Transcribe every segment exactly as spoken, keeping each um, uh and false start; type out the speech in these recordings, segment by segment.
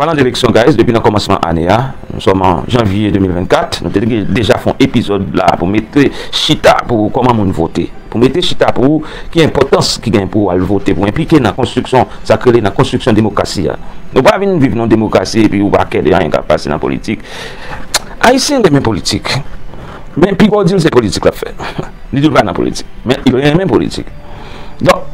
Palan de eleksyon, guys, depi nan kòmansman ane a, nou sòm an janvye de mil vennkat, nou te deja fè yon epizòd la pou mete chita pou kòman moun vote. Pou mete chita pou ki enpòtans ki gen pou al vote, pou enplike nan konstriksyon, sa k rele nan konstriksyon demokrasi a. Nou pa vin viv nan demokrasi epi ou pa kè de anyen k ap pase nan politik. Ayisyen renmen politik. Men pi gwo di l se politik l ap fè. Li di l pa nan politik. Men li renmen politik. Donk,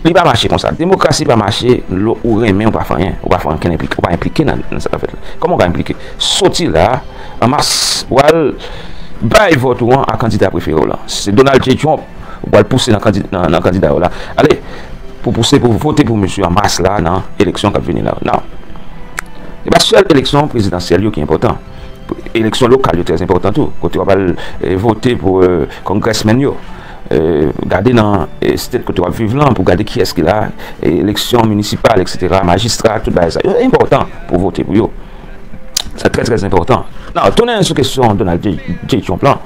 li pa mache konsa. Demokrasi pa mache lè ou renmen ou pa fè anyen. Ou pa fè ankenn enplike, ou pa enplike nan, nan sa k ap fèt la. Kòman ou ka enplike? Soti la, an mas, ou al bay vòt ou an a kandida prefere w lan. Si se Donald J. Trump, ou al pouse nan, kandida, nan, nan kandida yo la. Ale, pou pouse, pou vote pou misye an mas la nan eleksyon k ap vini la. Non. E pa sèl eleksyon prezidansyèl yo ki enpòtan. Eleksyon lokal yo trè enpòtan tou, kote w ap al eh, vote pou eh, congressmen yo. Eh, gade nan eh, state kote w ap viv lan pou gade kiyès ki la, eh, eleksyon minisipal, et cetera, majistra, tout bagay sa yo enpòtan pou vote pou yo. Sa trè, trè enpòtan. Nan, tounen sou kesyon Donald J. J. Trump lan.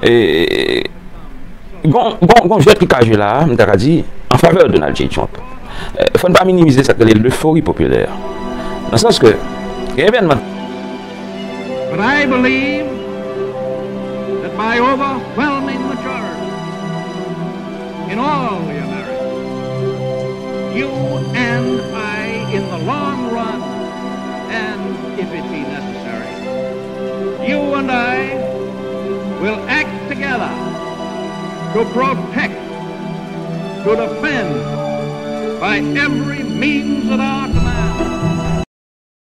Eh, Gon, gon, gon jwèt ki ka jwe la a, m ta ka di, an favè Donald J. Trump. Eh, fò n pa minimize sa k rele lefori popilè. Nan sans ke, gen evènman. But I believe that by overwhelming majority in all the Americas, you and I, in the long run, and if it be necessary, you and I will act together to protect, to defend by every means at our command